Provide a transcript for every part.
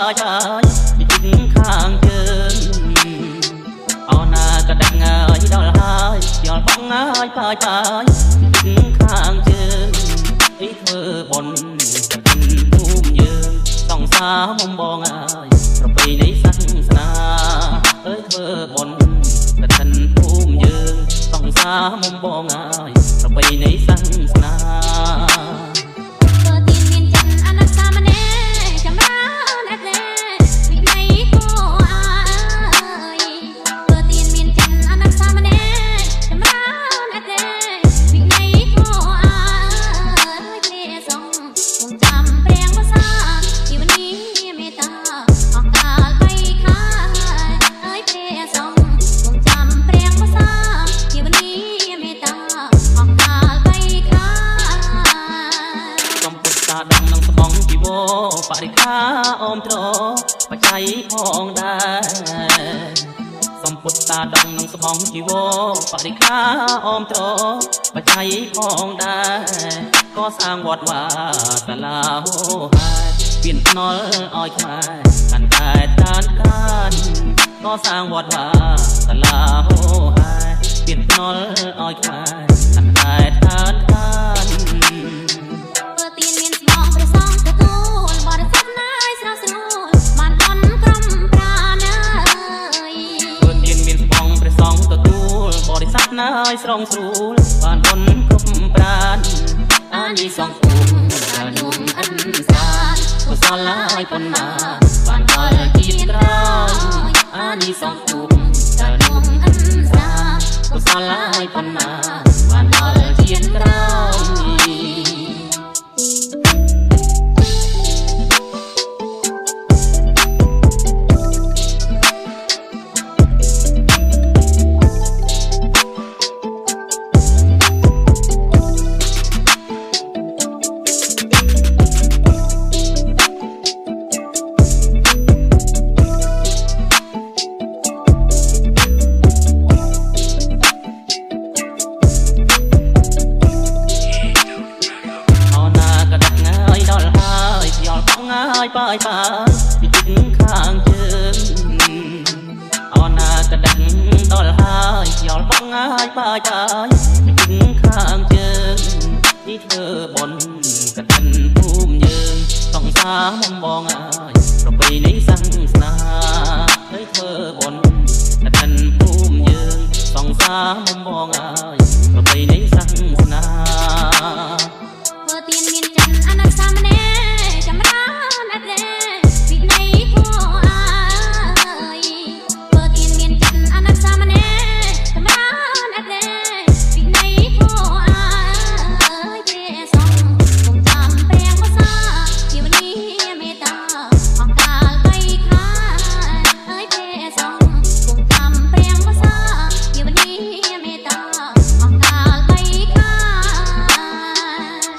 បាយបាយពីជិតខាងជើងអោណាក៏ដឹកងាយដល់ហើយយល់បងងាយបាយបាយពីជិតខាងជើងអីធ្វើបុណ្យកឋិនភូមិយើងសង្សារមុំបងអើយប្រពៃណីសាសនាអើយធ្វើបុណ្យកឋិនភូមិយើងសង្សារមុំបងអើយប្រពៃណីសាសនាបរិខាអមត្របច្ច័យផងដែរសំពុតតាដងនឹងស្បងជីវរបរិខាអមត្របច្ច័យផងដែរក៏សាងវត្តវាសាលាហោហែពៀនថ្នល់ឲ្យខ្មែរកាន់តែតានកានក៏សាងវត្តវាសាលាហោហែពៀនថ្នល់ឲ្យខ្មែរកាន់តែតានកានណាយស្រងស្រួលបានបុណ្យគ្រប់ប្រានអានិសង្ឃគុំដែលនុំអិនសាកុសលហើយប៉ុណ្ណាបានដល់ជាតិក្រោយអានិសង្ឃគុំដែលនុំអិនសាកុសលហើយប៉ុណ្ណាបានដល់ជាតិក្រោយបាយបាយពីជិតខាងជើងអណាក៏ដឹកដល់ហើយយល់បងហើយបាយបាយពីជិតខាងជើងនេះធ្វើបុណ្យកឋិនភូមិយើងសង្សារមុំបងអើយប្រពៃណីសាសនាហើយធ្វើបុណ្យកឋិនភូមិយើងសង្សារមុំបងអើយប្រពៃណីសាសនាធ្វើទានមានចិនអនុសាមណេចម្រើនអត្រេវិន័យធម៌អើយធ្វើទានមានចិនអនុសាមណេចម្រើនអត្រេវិន័យធម៌អើយព្រះសង្ឃគង់ចាំព្រះវសាជីវនីមេត្តាអង្កាលបីខាអើយព្រះសង្ឃគង់ចាំព្រះវសាជីវនីមេត្តាអង្កាលបីខា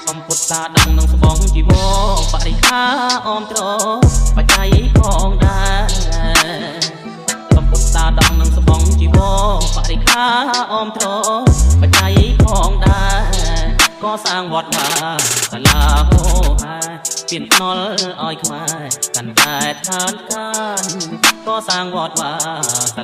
សំពុតតាដងនឹងស្បងជីវរបរិខាអមត្របច្ច័យផងដែរសំពុតតាដងនឹងស្បងជីវរបរិខាអមត្របច្ច័យផងដែរក៏សាងវត្តវាសាលាហោហែពៀនថ្នល់ឲ្យខ្មែរកាន់តែឋានកានក៏សាងវត្តវាសា